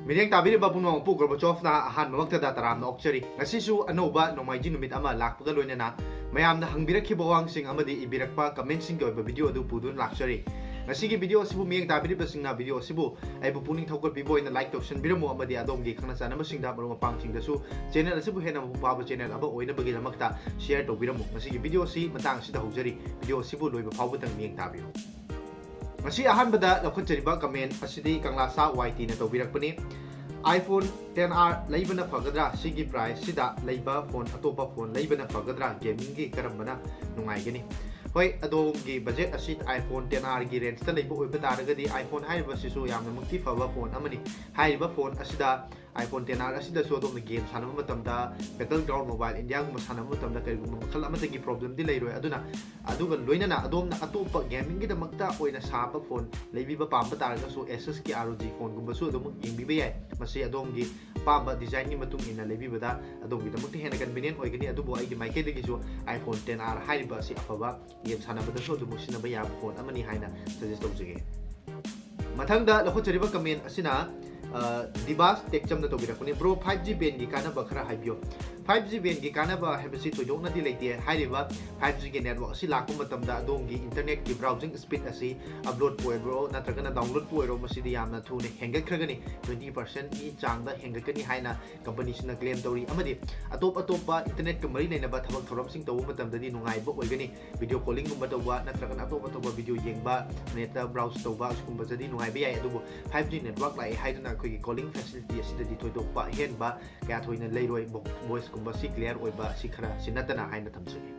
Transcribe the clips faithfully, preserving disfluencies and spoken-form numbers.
ꯃꯤꯠꯌꯦꯡ ꯇꯥꯕꯤꯔꯤꯕ ꯄꯨꯝꯅꯃꯛꯄꯨ ꯒꯣꯔꯕꯥꯆꯣꯐꯅ ꯑꯍꯥꯟꯕꯃꯛꯇꯗ ꯇꯔꯥꯝꯅ ꯑꯣꯛꯆꯔꯤ꯫ ꯉꯁꯤꯁꯨ ꯑꯅꯧꯕ ꯅꯣꯡꯃꯥꯏꯖꯤꯡ ꯅꯨꯃꯤꯠ ꯑꯃ ꯂꯥꯛꯄꯒ ꯂꯣꯏꯅꯅ ꯃꯌꯥꯝꯅ ꯍꯪꯕꯤꯔꯛꯈꯤꯕ ꯋꯥꯍꯪꯁꯤꯡ ꯑꯃꯗꯤ ꯏꯕꯤꯔꯛꯄ ꯀꯃꯦꯟꯁꯤꯡꯒꯤ ꯑꯣꯏꯕ ꯚꯤꯗꯤꯑꯣ ꯑꯗꯨ ꯄꯨꯗꯨꯅ ꯂꯥꯛꯆꯔꯤ꯫ ꯉꯁꯤꯒꯤ ꯚꯤꯗꯤꯑꯣ ꯑꯁꯤꯕꯨ ꯃꯤꯠꯌꯦꯡ ꯇꯥꯕꯤꯔꯤꯕꯁꯤꯡꯅ ꯚꯤꯗꯤꯑꯣ ꯑꯁꯤꯕꯨ ꯑꯩꯕꯨ ꯄꯨꯛꯅꯤꯡ ꯊꯧꯒꯠꯄꯤꯕ ꯑꯣꯏꯅ ꯂꯥꯏꯛ ꯇꯧꯁꯟꯕꯤꯔꯝꯃꯨ ꯑꯃꯗꯤ ꯑꯗꯣꯝꯒꯤ ꯈꯪꯅ ꯆꯥꯟꯅꯕꯁꯤꯡꯗ, ꯃꯔꯨꯞ ꯃꯄꯥꯡꯁꯤꯡꯗꯁꯨ ꯆꯦꯅꯦꯜ ꯑꯁꯤꯕꯨ ꯍꯦꯟꯅ ꯃꯄꯨꯡ ꯐꯥꯕ ꯆꯦꯅꯦꯜ ꯑꯃ ꯑꯣꯏꯅꯕꯒꯤꯗꯃꯛꯇ ꯁꯤꯌꯔ ꯇꯧꯕꯤꯔꯝꯃꯨ꯫ ꯉꯁꯤꯒꯤ ꯚꯤꯗꯤꯑꯣ ꯑꯁꯤ ꯃꯇꯥꯡ ꯑꯁꯤꯗ ꯍꯧꯖꯔꯤ꯫ ꯚꯤꯗꯤꯑꯣ ꯑꯁꯤꯕꯨ ꯂꯣꯏꯕ ꯐꯥꯎꯕꯗꯪ ꯃꯤꯠꯌꯦꯡ ꯇꯥꯕꯤꯌꯨ꯫ ꯉꯁꯤ ꯑꯍꯥꯟꯕꯗ ꯂꯧꯈꯠꯆꯔꯤꯕ ꯀꯃꯦꯟ ꯑꯁꯤꯗꯤ ꯀꯪꯂꯥꯁꯥ ꯋꯥꯏ ꯇꯤꯅ ꯇꯧꯕꯤꯔꯛꯄꯅꯤ꯫ iPhone ten R ꯂꯩꯕꯅ ꯐꯒꯗ꯭ꯔꯥ? ꯁꯤꯒꯤ ꯄ꯭ꯔꯥꯏꯁꯁꯤꯗ ꯂꯩꯕ ꯐꯣꯟ, ꯑꯇꯣꯞꯄ ꯐꯣꯟ ꯂꯩꯕꯅ ꯐꯒꯗ꯭ꯔꯥ? ꯒꯦꯃꯤꯡꯒꯤ ꯀꯔꯝꯕꯅ ꯅꯨꯡꯉꯥꯏꯒꯅꯤ? ꯍꯣꯏ, ꯑꯗꯣꯝꯒꯤ ꯕꯖꯦꯠ ꯑꯁꯤ iPhone ten R ꯒꯤ ꯔꯦꯟꯖꯇ ꯂꯩꯕ ꯑꯣꯏꯕ ꯇꯥꯔꯒꯗꯤ, iPhone ꯍꯥꯏꯔꯤꯕꯁꯤꯁꯨ ꯌꯥꯝꯅꯃꯛꯇꯤ ꯐꯕ ꯐꯣꯟ ꯑꯃꯅꯤ꯫ ꯍꯥꯏꯔꯤꯕ ꯐꯣꯟ ꯑꯁꯤꯗ iPhone ten R ꯑꯁꯤꯗꯁꯨ ꯑꯗꯣꯝꯅ ꯒꯦꯝ ꯁꯥꯟꯅꯕ ꯃꯇꯝꯗ, Battleground Mobile India ꯒꯨꯝꯕ ꯁꯥꯟꯅꯕ ꯃꯇꯝꯗ ꯀꯔꯤꯒꯨꯝꯕ ꯃꯈꯜ ꯑꯃꯠꯇꯒꯤ ꯄ꯭ꯔꯣꯕ꯭ꯂꯦꯝꯗꯤ ꯂꯩꯔꯣꯏ꯫ ꯑꯗꯨꯅ, ꯑꯗꯨꯒ ꯂꯣꯏꯅꯅ ꯑꯗꯣꯝꯅ ꯑꯇꯣꯞꯄ ꯒꯦꯃꯤꯡꯒꯤꯗꯃꯛꯇ ꯑꯣꯏꯅ ꯁꯥꯕ ꯐꯣꯟ ꯂꯩꯕꯤꯕ ꯄꯥꯝꯕ ꯇꯥꯔꯒꯁꯨ, Asus ꯀꯤ ROG ꯐꯣꯟꯒꯨꯝꯕꯁꯨ ꯑꯗꯨꯃꯛ ꯌꯦꯡꯕꯤꯕ ꯌꯥꯏ꯫ ꯃꯁꯤ ꯑꯗꯣꯝꯒꯤ ꯑꯄꯥꯝꯕ ꯗꯤꯖꯥꯏꯟꯒꯤ ꯃꯇꯨꯡ ꯏꯟꯅ ꯂꯩꯕꯤꯕꯗ ꯑꯗꯣꯝꯒꯤꯗꯃꯛꯇ ꯍꯦꯟꯅ convenient ꯑꯣꯏꯒꯅꯤ꯫ ꯑꯗꯨꯕꯨ ꯑꯩꯒꯤ ꯃꯥꯏꯀꯩꯗꯒꯤꯁꯨ iPhone ten R ꯍꯥꯏꯔꯤꯕ ꯑꯁꯤ ꯑꯐꯕ ꯒꯦꯝ ꯁꯥꯟꯅꯕꯗꯁꯨ ꯑꯗꯨꯃꯛ ꯁꯤꯖꯤꯟꯅꯕ ꯌꯥꯕ ꯐꯣꯟ ꯑꯃꯅꯤ ꯍꯥꯏꯅ suggest ꯇꯧꯖꯒꯦ꯫ ꯃꯊꯪꯗ ꯂꯧꯈꯠꯆꯔꯤꯕ ꯀꯃꯦꯟ ꯑꯁꯤꯅ, ꯑ, ꯗꯤꯕꯥꯁ ꯇꯦꯛꯆꯝꯅ ꯇꯧꯕꯤꯔꯛꯄꯅꯤ꯫ "Bro, five G ban ꯒꯤ ꯀꯥꯟꯅꯕ ꯈꯔ ꯍꯥꯏꯕꯤꯌꯣ꯫" Five G ban ꯒꯤ ꯀꯥꯟꯅꯕ ꯍꯥꯏꯕꯁꯤ ꯊꯣꯏꯗꯣꯛꯅꯗꯤ ꯂꯩꯇꯦ꯫ ꯍꯥꯏꯔꯤꯕ five G ꯒꯤ network ꯑꯁꯤ ꯂꯥꯛꯄ ꯃꯇꯝꯗ ꯑꯗꯣꯝꯒꯤ internetꯀꯤ browsing speed ꯑꯁꯤ uploadꯄꯨ ꯑꯣꯏꯔꯣ ꯅꯠꯇ꯭ꯔꯒꯅ downloadꯄꯨ ꯑꯣꯏꯔꯣ, ꯃꯁꯤꯗꯤ ꯌꯥꯝꯅ ꯊꯨꯅ ꯍꯦꯟꯒꯠꯈ꯭ꯔꯒꯅꯤ꯫ Twenty percent ꯒꯤ ꯆꯥꯡꯗ ꯍꯦꯟꯒꯠꯀꯅꯤ ꯍꯥꯏꯅ ꯀꯝꯄꯅꯤꯁꯤꯡꯅ claim ꯇꯧꯔꯤ꯫ ꯑꯃꯗꯤ ꯑꯇꯣꯞ ꯑꯇꯣꯞꯄ internetꯀ ꯃꯔꯤ ꯂꯩꯅꯕ ꯊꯕꯛ ꯊꯧꯔꯝꯁꯤꯡ ꯇꯧꯕ ꯃꯇꯝꯗꯗꯤ ꯅꯨꯡꯉꯥꯏꯕ ꯑꯣꯏꯒꯅꯤ꯫ Video callingꯒꯨꯝꯕ ꯇꯧꯕ ꯅꯠꯇ꯭ꯔꯒꯅ ꯑꯇꯣꯞ ꯑꯇꯣꯞꯄ video ꯌꯦꯡꯕ, netꯇ browse ꯇꯧꯕ, ꯑꯁꯤꯒꯨꯝꯕꯗꯗꯤ ꯅꯨꯡꯉꯥꯏꯕ ꯌꯥꯏ꯫ ꯑꯗꯨꯕꯨ five G network ꯂꯥꯛꯑꯦ ꯍꯥꯏꯗꯨꯅ ꯑꯩꯈꯣꯏꯒꯤ calling facility ꯑꯁꯤꯗꯗꯤ ꯊꯣꯏꯗꯣꯛꯄ ꯑꯍꯦꯟꯕ ꯀꯌꯥ ꯊꯣꯏꯅ ꯂꯩꯔꯣꯏ꯫ Vo-, voiceꯀꯨꯝꯕ ꯁꯤ clear ꯑꯣꯏꯕ ꯑꯁꯤ ꯈꯔ ꯁꯤ ꯅꯠꯇꯅ ꯍꯥꯏꯅ ꯊꯝꯖꯒꯦ꯫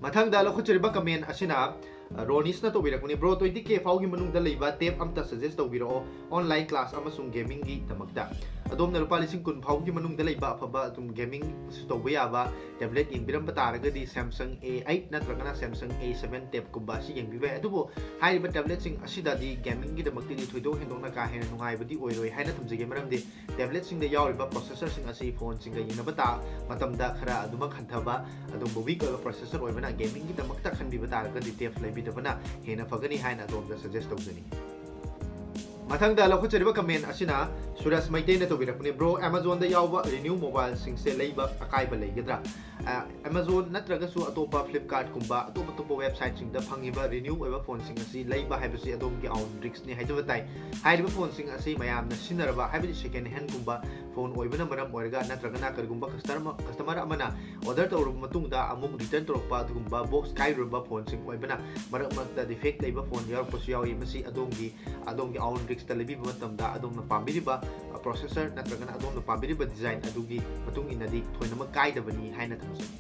ꯃꯊꯪꯗ ꯂꯧꯈꯠꯆꯔꯤꯕ ꯀꯃꯦꯟ ꯑꯁꯤꯅ, ꯑ, ꯔꯣꯅꯤꯁꯅ ꯇꯧꯕꯤꯔꯛꯄꯅꯤ꯫ "Bro, twenty K ꯐꯥꯎꯒꯤ ꯃꯅꯨꯡꯗ ꯂꯩꯕ tab ꯑꯝꯇ suggest ꯇꯧꯕꯤꯔꯛꯑꯣ, online class ꯑꯃꯁꯨꯡ gamingꯒꯤꯗꯃꯛꯇ꯫" ꯑꯗꯣꯝꯅ ꯂꯨꯄꯥ ꯂꯤꯁꯤꯡ ꯀꯨꯟ ꯐꯥꯎꯒꯤ ꯃꯅꯨꯡꯗ ꯂꯩꯕ ꯑꯐꯕ ꯑꯗꯨꯝ gamingꯁꯨ ꯇꯧꯕ ꯌꯥꯕ tablet ꯌꯦꯡꯕꯤꯔꯝꯕ ꯇꯥꯔꯒꯗꯤ Samsung A eight ꯅꯠꯇ꯭ꯔꯒꯅ Samsung A seven tabꯀꯨꯝꯕ ꯑꯁꯤ ꯌꯦꯡꯕꯤꯕ ꯌꯥꯏ꯫ ꯑꯗꯨꯕꯨ ꯍꯥꯏꯔꯤꯕ tabletꯁꯤꯡ ꯑꯁꯤꯗꯗꯤ gamingꯒꯤꯗꯃꯛꯇꯗꯤ ꯊꯣꯏꯗꯣꯛ ꯍꯦꯟꯗꯣꯛꯅ ꯀꯥ ꯍꯦꯟꯅ ꯅꯨꯡꯉꯥꯏꯕꯗꯤ ꯑꯣꯏꯔꯣꯏ ꯍꯥꯏꯅ ꯊꯝꯖꯒꯦ꯫ ꯃꯔꯝꯗꯤ tabletꯁꯤꯡꯗ ꯌꯥꯎꯔꯤꯕ processorꯁꯤꯡ ꯑꯁꯤ phoneꯁꯤꯡꯒ ꯌꯦꯡꯅꯕ ꯇꯥ-, ꯃꯇꯝꯗ ꯈꯔ ꯑꯗꯨꯃꯛ ꯍꯟꯊꯕ, ꯑꯗꯨꯒꯨꯝꯕ weak ꯑꯣꯏꯕ processor ꯑꯣꯏꯕꯅ gamingꯒꯤꯗꯃꯛꯇ ꯈꯟꯕꯤꯕ ꯇꯥꯔꯒꯗꯤ tab ꯂꯩꯕꯤꯗꯕꯅ ꯍꯦꯟꯅ ꯐꯒꯅꯤ ꯍꯥꯏꯅ ꯑꯗꯣꯝꯗ suggest ꯇꯧꯖꯅꯤꯡꯏ꯫ ꯃꯊꯪꯗ ꯂꯧꯈꯠꯆꯔꯤꯕ comment ꯑꯁꯤꯅ ꯁꯨꯔꯖ ꯃꯩꯇꯩꯅ ꯇꯧꯕꯤꯔꯛꯄꯅꯤ꯫ Bro, Amazonꯗ ꯌꯥꯎꯕ renew mobileꯁꯤꯡꯁꯦ ꯂꯩꯕ ꯑꯀꯥꯏꯕ ꯂꯩꯒꯗ꯭ꯔꯥ? ꯑ, Amazon ꯅꯠꯇ꯭ꯔꯒꯁꯨ ꯑꯇꯣꯞꯄ Flipkartꯀꯨꯝꯕ ꯑꯇꯣꯞ ꯑꯇꯣꯞꯄ websiteꯁꯤꯡꯗ ꯐꯪꯉꯤꯕ renew ꯑꯣꯏꯕ phoneꯁꯤꯡ ꯑꯁꯤ ꯂꯩꯕ ꯍꯥꯏꯕꯁꯤ ꯑꯗꯣꯝꯒꯤ own riskꯅꯤ ꯍꯥꯏꯖꯕ ꯇꯥꯏ꯫ ꯍꯥꯏꯔꯤꯕ phoneꯁꯤꯡ ꯑꯁꯤ ꯃꯌꯥꯝꯅ ꯁꯤꯖꯤꯟꯅꯔꯕ, ꯍꯥꯏꯕꯗꯤ second handꯒꯨꯝꯕ phone ꯑꯣꯏꯕꯅ ꯃꯔꯝ ꯑꯣꯏꯔꯒ ꯅꯠꯇ꯭ꯔꯒꯅ ꯀꯔꯤꯒꯨꯝꯕ customer, customer ꯑꯃꯅ order ꯇꯧꯔꯕ ꯃꯇꯨꯡꯗ ꯑꯃꯨꯛ return ꯇꯧꯔꯛꯄ ꯑꯗꯨꯒꯨꯝꯕ box ꯀꯥꯏꯔꯨꯔꯕ phoneꯁꯤꯡ ꯑꯣꯏꯕꯅ ꯃꯔꯛ ꯃꯔꯛꯇ defect ꯂꯩꯕ phone ꯌꯥꯎꯔꯛꯄꯁꯨ ꯌꯥꯎꯏ꯫ ꯃꯁꯤ ꯑꯗꯣꯝꯒꯤ, ꯑꯗꯣꯝꯒꯤ own riskꯇ ꯂꯩꯕꯤꯕ ꯃꯇꯝꯗ ꯑꯗꯣꯝꯅ ꯄꯥꯝꯕꯤꯔꯤꯕ, ꯑ, processor ꯅꯠꯇ꯭ꯔꯒꯅ ꯑꯗꯣꯝꯅ ꯄꯥꯝꯕꯤꯔꯤꯕ design ꯑꯗꯨꯒꯤ ꯃꯇꯨꯡ ꯏꯟꯅꯗꯤ ꯊꯣꯏꯅꯃꯛ ꯀꯥꯏꯗꯕꯅꯤ ꯍꯥꯏꯅ ꯊꯝꯖꯒꯦ꯫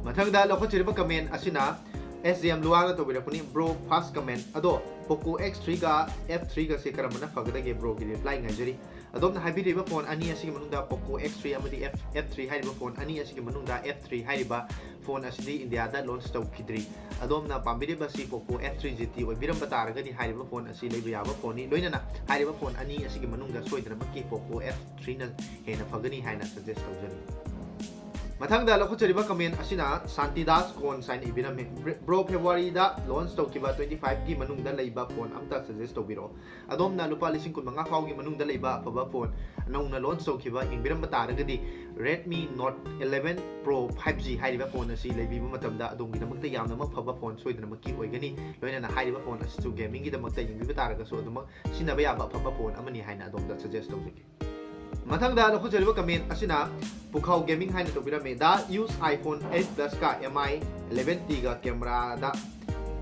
ꯃꯊꯪꯗ ꯂꯧꯈꯠꯆꯔꯤꯕ comment ꯑꯁꯤꯅ S J M ꯂꯨꯋꯥꯒ ꯇꯧꯕꯤꯔꯛꯄꯅꯤ꯫ Bro, first comment ꯑꯗꯣ, Poco X three ꯒ F three ꯒꯁꯦ ꯀꯔꯝꯕꯅ ꯐꯒꯗꯒꯦ? Broꯒꯤ reply ꯉꯥꯏꯖꯔꯤ꯫ ꯑꯗꯣꯝꯅ ꯍꯥꯏꯕꯤꯔꯤꯕ phone ꯑꯅꯤ ꯑꯁꯤꯒꯤ ꯃꯅꯨꯡꯗ Poco X three ꯑꯃꯗꯤ F, F three ꯍꯥꯏꯔꯤꯕ phone ꯑꯅꯤ ꯑꯁꯤꯒꯤ ꯃꯅꯨꯡꯗ F three ꯍꯥꯏꯔꯤꯕ phone ꯑꯁꯤꯗꯤ ꯏꯟꯗꯤꯌꯥꯗ launch ꯇꯧꯈꯤꯗ꯭ꯔꯤ꯫ ꯑꯗꯣꯝꯅ ꯄꯥꯝꯕꯤꯔꯤꯕ ꯑꯁꯤ Poco F three G T ꯑꯣꯏꯕꯤꯔꯝꯕ ꯇꯥꯔꯒꯗꯤ ꯍꯥꯏꯔꯤꯕ phone ꯑꯁꯤ ꯂꯩꯕ ꯌꯥꯕ phoneꯅꯤ꯫ ꯂꯣꯏꯅꯅ ꯍꯥꯏꯔꯤꯕ phone ꯑꯅꯤ ꯑꯁꯤꯒꯤ ꯃꯅꯨꯡꯗ ꯁꯣꯏꯗꯅꯃꯛꯀꯤ Poco F three ꯅ ꯍꯦꯟꯅ ꯐꯒꯅꯤ ꯍꯥꯏꯅ suggest ꯇꯧꯖꯔꯤ꯫ ꯃꯊꯪꯗ ꯂꯧꯈꯠꯆꯔꯤꯕ comment ꯑꯁꯤꯅ ꯁꯥꯟꯇꯤꯗꯥꯁ ꯀꯣꯟꯁ ꯍꯥꯏꯅ ꯏꯕꯤꯔꯝꯃꯤ꯫ Bro, Februaryꯗ launch ꯇꯧꯈꯤꯕ twenty five ꯀꯤ ꯃꯅꯨꯡꯗ ꯂꯩꯕ phone ꯑꯝꯇ suggest ꯇꯧꯕꯤꯔꯛꯑꯣ꯫ ꯑꯗꯣꯝꯅ ꯂꯨꯄꯥ ꯂꯤꯁꯤꯡ ꯀꯨꯟ ꯃꯉꯥ ꯐꯥꯎꯒꯤ ꯃꯅꯨꯡꯗ ꯂꯩꯕ ꯑꯐꯕ phone ꯅꯧꯅ launch ꯇꯧꯈꯤꯕ ꯌꯦꯡꯕꯤꯔꯝꯕ ꯇꯥꯔꯒꯗꯤ Redmi Note eleven Pro five G ꯍꯥꯏꯔꯤꯕ phone ꯑꯁꯤ ꯂꯩꯕꯤꯕ ꯃꯇꯝꯗ ꯑꯗꯣꯝꯒꯤꯗꯃꯛꯇ ꯌꯥꯝꯅꯃꯛ ꯐꯕ phone ꯁꯣꯏꯗꯅꯃꯛꯀꯤ ꯑꯣꯏꯒꯅꯤ꯫ ꯂꯣꯏꯅꯅ ꯍꯥꯏꯔꯤꯕ phone ꯑꯁꯤꯁꯨ gamingꯒꯤꯗꯃꯛꯇ ꯌꯦꯡꯕꯤꯕ ꯇꯥꯔꯒꯁꯨ ꯑꯗꯨꯃꯛ ꯁꯤꯖꯤꯟꯅꯕ ꯌꯥꯕ ꯑꯐꯕ phone ꯑꯃꯅꯤ ꯍꯥꯏꯅ ꯑꯗꯣꯝꯗ suggest ꯇꯧꯖꯒꯦ꯫ ꯃꯊꯪꯗ ꯂꯧꯈꯠꯆꯔꯤꯕ comment ꯑꯁꯤꯅ ꯄꯨꯈꯥꯎ Gaming ꯍꯥꯏꯅ ꯇꯧꯕꯤꯔꯝꯃꯤ꯫ The use iPhone eight Plus ꯀ M I eleven T ꯒ cameraꯗ,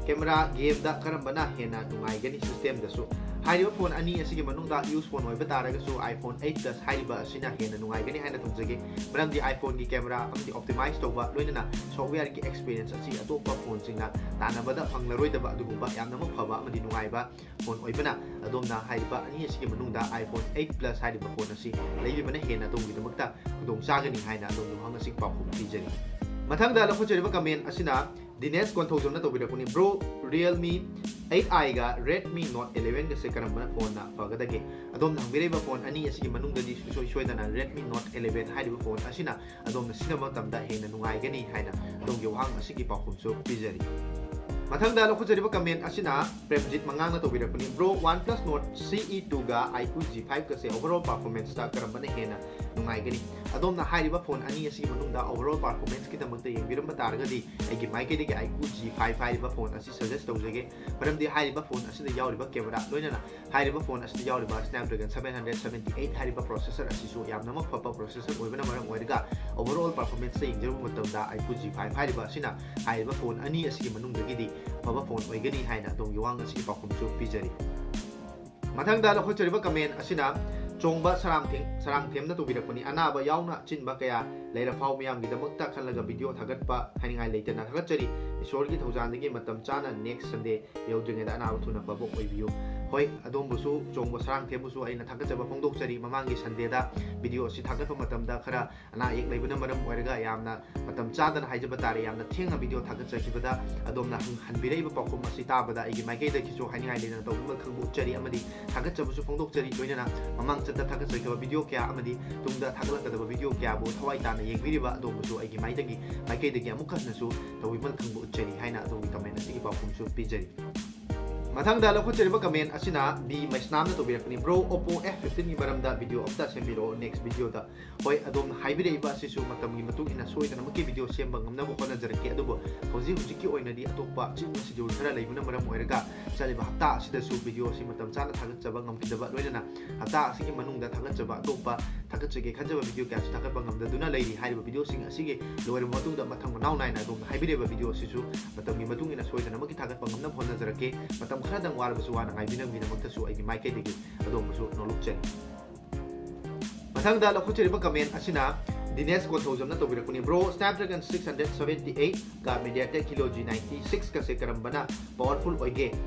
camera gameꯗ ꯀꯔꯝꯕꯅ ꯍꯦꯟꯅ ꯅꯨꯡꯉꯥꯏꯒꯅꯤ systemꯗꯁꯨ? ꯍꯥꯏꯔꯤꯕ phone ꯑꯅꯤ ꯑꯁꯤꯒꯤ ꯃꯅꯨꯡꯗ use phone ꯑꯣꯏꯕ ꯇꯥꯔꯒꯁꯨ iPhone eight Plus ꯍꯥꯏꯔꯤꯕ ꯑꯁꯤꯅ ꯍꯦꯟꯅ ꯅꯨꯡꯉꯥꯏꯒꯅꯤ ꯍꯥꯏꯅ ꯊꯝꯖꯒꯦ꯫ ꯃꯔꯝꯗꯤ iPhoneꯒꯤ camera ꯑꯃꯗꯤ optimize ꯇꯧꯕ, ꯂꯣꯏꯅꯅ softwareꯒꯤ experience ꯑꯁꯤ ꯑꯇꯣꯞꯄ phoneꯁꯤꯡꯅ ꯇꯥꯟꯅꯕꯗ ꯐꯪꯂꯔꯣꯏꯗꯕ ꯑꯗꯨꯒꯨꯝꯕ ꯌꯥꯝꯅꯃꯛ ꯐꯕ ꯑꯃꯗꯤ ꯅꯨꯡꯉꯥꯏꯕ phone ꯑꯣꯏꯕꯅ ꯑꯗꯣꯝꯅ ꯍꯥꯏꯔꯤꯕ ꯑꯅꯤ ꯑꯁꯤꯒꯤ ꯃꯅꯨꯡꯗ iPhone eight Plus ꯍꯥꯏꯔꯤꯕ phone ꯑꯁꯤ ꯂꯩꯕꯤꯕꯅ ꯍꯦꯟꯅ ꯑꯗꯣꯝꯒꯤꯗꯃꯛꯇ ꯈꯨꯗꯣꯡ ꯆꯥꯒꯅꯤ ꯍꯥꯏꯅ ꯑꯗꯣꯝꯒꯤ ꯋꯥꯍꯪ ꯑꯁꯤꯒꯤ ꯄꯥꯎꯈꯨꯝ ꯄꯤꯖꯔꯤ꯫ ꯃꯊꯪꯗ ꯂꯧꯈꯠꯆꯔꯤꯕ comment ꯑꯁꯤꯅ ꯗꯤꯅꯦꯁ ꯀꯣꯟꯊꯧꯖꯝꯅ ꯇꯧꯕꯤꯔꯛꯄꯅꯤ꯫ Bro, Realme eight i ꯒ Redmi Note eleven ꯒꯁꯦ ꯀꯔꯝꯕꯅ phoneꯅ ꯐꯒꯗꯒꯦ? ꯑꯗꯣꯝꯅ ꯍꯪꯕꯤꯔꯛꯏꯕ phone ꯑꯅꯤ ꯑꯁꯤꯒꯤ ꯃꯅꯨꯡꯗꯗꯤ ꯁꯨꯡꯁꯣꯏ ꯁꯣꯏꯗꯅ Redmi Note eleven ꯍꯥꯏꯔꯤꯕ phone ꯑꯁꯤꯅ ꯑꯗꯣꯝꯅ ꯁꯤꯖꯤꯟꯅꯕ ꯃꯇꯝꯗ ꯍꯦꯟꯅ ꯅꯨꯡꯉꯥꯏꯒꯅꯤ ꯍꯥꯏꯅ ꯑꯗꯣꯝꯒꯤ ꯋꯥꯍꯪ ꯑꯁꯤꯒꯤ ꯄꯥꯎꯈꯨꯝꯁꯨ ꯄꯤꯖꯔꯤ꯫ ꯃꯊꯪꯗ ꯂꯧꯈꯠꯆꯔꯤꯕ comment ꯑꯁꯤꯅ Premjit ꯃꯉꯥꯡꯅ ꯇꯧꯕꯤꯔꯛꯄꯅꯤ꯫ Bro, OnePlus Nord C E two ꯒ iQOO G five ꯒꯁꯦ overall performance ꯇ ꯀꯔꯝꯕꯅ ꯍꯦꯟꯅ ꯅꯨꯡꯉꯥꯏꯒꯅꯤ? ꯑꯗꯣꯝꯅ ꯍꯥꯏꯔꯤꯕ phone ꯑꯅꯤ ꯑꯁꯤꯒꯤ ꯃꯅꯨꯡꯗ overall performance ꯀꯤꯗꯃꯛꯇ ꯌꯦꯡꯕꯤꯔꯝꯕ ꯇꯥꯔꯒꯗꯤ, ꯑꯩꯒꯤ ꯃꯥꯏꯀꯩꯗꯒꯤ iQOO G five ꯍꯥꯏꯔꯤꯕ phone ꯑꯁꯤ suggest ꯇꯧꯖꯒꯦ꯫ ꯃꯔꯝꯗꯤ ꯍꯥꯏꯔꯤꯕ phone ꯑꯁꯤꯗ ꯌꯥꯎꯔꯤꯕ camera, ꯂꯣꯏꯅꯅ ꯍꯥꯏꯔꯤꯕ phone ꯑꯁꯤꯗ ꯌꯥꯎꯔꯤꯕ Snapdragon seven hundred seventy eight ꯍꯥꯏꯔꯤꯕ processor ꯑꯁꯤꯁꯨ ꯌꯥꯝꯅꯃꯛ ꯐꯕ processor ꯑꯣꯏꯕꯅ ꯃꯔꯝ ꯑꯣꯏꯔꯒ, overall performance ꯇ ꯌꯦꯡꯖꯔꯨꯕ ꯃꯇꯝꯗ iQOO G five ꯍꯥꯏꯔꯤꯕ ꯑꯁꯤꯅ ꯍꯥꯏꯔꯤꯕ phone ꯑꯅꯤ ꯑꯁꯤꯒꯤ ꯃꯅꯨꯡꯗꯒꯤꯗꯤ ꯑꯐꯕ phone ꯑꯣꯏꯒꯅꯤ ꯍꯥꯏꯅ ꯑꯗꯣꯝꯒꯤ ꯋꯥꯍꯪ ꯑꯁꯤꯒꯤ ꯄꯥꯎꯈꯨꯝꯁꯨ ꯄꯤꯖꯔꯤ꯫ ꯃꯊꯪꯗ ꯂꯧꯈꯠꯆꯔꯤꯕ comment ꯑꯁꯤꯅ ꯆꯣꯡꯕ ꯁꯔꯥꯝꯊꯦꯝ-, ꯁꯔꯥꯡꯊꯦꯝꯅ ꯇꯧꯕꯤꯔꯛꯄꯅꯤ꯫ ꯑꯅꯥꯕ ꯌꯥꯎꯅ ꯑꯆꯤꯟꯕ ꯀꯌꯥ ꯂꯩꯔꯐꯥꯎ ꯃꯤꯌꯥꯝꯒꯤꯗꯃꯛꯇ ꯈꯜꯂꯒ video ꯊꯥꯒꯠꯄ ꯍꯥꯏꯅꯤꯡꯉꯥꯏ ꯂꯩꯇꯅ ꯊꯥꯒꯠꯆꯔꯤ꯫ ꯏꯁꯣꯔꯒꯤ ꯊꯧꯖꯥꯜꯗꯒꯤ ꯃꯇꯝ ꯆꯥꯅ next Sunday ꯌꯧꯗ꯭ꯔꯤꯉꯩꯗ ꯑꯅꯥꯕ ꯊꯨꯅ ꯐꯕ ꯑꯣꯏꯕꯤꯌꯨ꯫ ꯍꯣꯏ, ꯑꯗꯣꯝꯕꯨꯁꯨ ꯆꯣꯡꯕ ꯁꯔꯥꯡꯊꯦꯝꯕꯨꯁꯨ ꯑꯩꯅ ꯊꯥꯒꯠꯆꯕ ꯐꯣꯡꯗꯣꯛꯆꯔꯤ꯫ ꯃꯃꯥꯡꯒꯤ Sunday ꯗ video ꯑꯁꯤ ꯊꯥꯒꯠꯄ ꯃꯇꯝꯗ ꯈꯔ ꯑꯅꯥ ꯑꯌꯦꯛ ꯂꯩꯕꯅ ꯃꯔꯝ ꯑꯣꯏꯔꯒ ꯌꯥꯝꯅ ꯃꯇꯝ ꯆꯥꯗꯅ ꯍꯥꯏꯖꯕ ꯇꯥꯔꯦ, ꯌꯥꯝꯅ ꯊꯦꯡꯅ video ꯊꯥꯒꯠꯆꯈꯤꯕꯗ ꯑꯗꯣꯝꯅ ꯍꯪ-, ꯍꯟꯕꯤꯔꯛꯏꯕ ꯄꯥꯎꯈꯨꯝ ꯑꯁꯤ ꯇꯥꯕꯗ ꯑꯩꯒꯤ ꯃꯥꯏꯀꯩꯗꯒꯤꯁꯨ ꯍꯥꯏꯅꯤꯡꯉꯥꯏ ꯂꯩꯇꯅ ꯇꯧꯕꯤꯃꯜ ꯈꯪꯕ ꯎꯠꯆꯔꯤ ꯑꯃꯗꯤ ꯊꯥꯒꯠꯆꯕꯁꯨ ꯐꯣꯡꯗꯣꯛꯆꯔꯤ꯫ ꯂꯣꯏꯅꯅ ꯃꯃꯥꯡ ꯆꯠꯇ ꯊꯥꯒꯠꯆꯈꯤꯕ video ꯀꯌꯥ ꯑꯃꯗꯤ ꯇꯨꯡꯗ ꯊꯥꯒꯠꯂꯛꯀꯗꯕ video ꯀꯌꯥꯕꯨ ꯊꯋꯥꯏ ꯇꯥꯅ ꯌꯦꯡꯕꯤꯔꯤꯕ ꯑꯗꯣꯝꯕꯨꯁꯨ ꯑꯩꯒꯤ ꯃꯥꯏꯗꯒꯤ, ꯃꯥꯏꯀꯩꯗꯒꯤ ꯑꯃꯨꯛ ꯍꯟꯅꯁꯨ ꯇꯧꯕꯤꯃꯜ ꯈꯪꯕ ꯎꯠꯆꯔꯤ ꯍꯥꯏꯅ ꯑꯗꯣꯝꯒꯤ comment ꯑꯁꯤꯒꯤ ꯄꯥꯎꯈꯨꯝꯁꯨ ꯄꯤꯖꯔꯤ꯫ ꯃꯊꯪꯗ ꯂꯧꯈꯠꯆꯔꯤꯕ comment ꯑꯁꯤꯅ B ꯃꯩꯁꯅꯥꯝꯅ ꯇꯧꯕꯤꯔꯛꯄꯅꯤ꯫ Bro, Oppo F fifteen ꯒꯤ ꯃꯔꯝꯗ video ꯑꯝꯇ ꯁꯦꯝꯕꯤꯔꯛꯑꯣ next video ꯗ꯫ ꯍꯣꯏ, ꯑꯗꯣꯝꯅ ꯍꯥꯏꯕꯤꯔꯛꯏꯕ ꯑꯁꯤꯁꯨ ꯃꯇꯝꯒꯤ ꯃꯇꯨꯡ ꯏꯟꯅ ꯁꯣꯏꯗꯅꯃꯛꯀꯤ video ꯁꯦꯝꯕ ꯉꯝꯅꯕ ꯍꯣꯠꯅꯖꯔꯛꯀꯦ, ꯑꯗꯨꯕꯨ ꯍꯧꯖꯤꯛ ꯍꯧꯖꯤꯛꯀꯤ ꯑꯣꯏꯅꯗꯤ ꯑꯇꯣꯞꯄ ꯑꯆꯤꯟꯕ schedule ꯈꯔ ꯂꯩꯕꯅ ꯃꯔꯝ ꯑꯣꯏꯔꯒ ꯆꯠꯂꯤꯕ ꯍꯞꯇꯥ ꯑꯁꯤꯗꯁꯨ video ꯑꯁꯤ ꯃꯇꯝ ꯆꯥꯅ ꯊꯥꯒꯠꯆꯕ ꯉꯝꯈꯤꯗꯕ, ꯂꯣꯏꯅꯅ ꯍꯞꯇꯥ ꯑꯁꯤꯒꯤ ꯃꯅꯨꯡꯗ ꯊꯥꯒꯠꯆꯕ, ꯑꯇꯣꯞꯄ ꯊꯥꯒꯠꯆꯒꯦ ꯈꯟꯖꯕ video ꯀꯌꯥꯁꯨ ꯊꯥꯒꯠꯄ ꯉꯝꯗꯗꯨꯅ ꯂꯩꯔꯤ꯫ ꯍꯥꯏꯔꯤꯕ video ꯁꯤꯡ ꯑꯁꯤꯒꯤ ꯂꯣꯏꯔꯕ ꯃꯇꯨꯡꯗ ꯃꯊꯪ ꯃꯅꯥꯎ ꯅꯥꯏꯅ ꯑꯗꯣꯝꯅ ꯍꯥꯏꯕꯤꯔꯤꯕ video ꯑꯁꯤꯁꯨ ꯃꯇꯝꯒꯤ ꯃꯇꯨꯡ ꯏꯟꯅ ꯁꯣꯏꯗꯅꯃꯛꯀꯤ ꯊꯥꯒꯠꯄ ꯉꯝꯅꯕ ꯍꯣꯠꯅꯖꯔꯛꯀꯦ꯫ ꯃꯇꯝ ꯈꯔꯗꯪ ꯋꯥꯔꯕꯁꯨ ꯋꯥꯅ ꯉꯥꯏꯕꯤꯅꯕꯒꯤꯗꯃꯛꯇꯁꯨ ꯑꯩꯒꯤ ꯃꯥꯏꯀꯩꯗꯒꯤ ꯑꯗꯣꯝꯕꯨꯁꯨ ꯅꯣꯂꯨꯛꯆꯔꯤ꯫ ꯃꯊꯪꯗ ꯂꯧꯈꯠꯆꯔꯤꯕ comment ꯑꯁꯤꯅ ꯗꯤꯅꯦꯁ ꯀꯣꯟꯊꯧꯖꯝꯅ ꯇꯧꯕꯤꯔꯛꯄꯅꯤ꯫ Bro, Snapdragon six hundred seventy eight ꯒ MediaTek Helio G ninety six ꯒꯁꯦ ꯀꯔꯝꯕꯅ powerful ꯑꯣꯏꯒꯦ?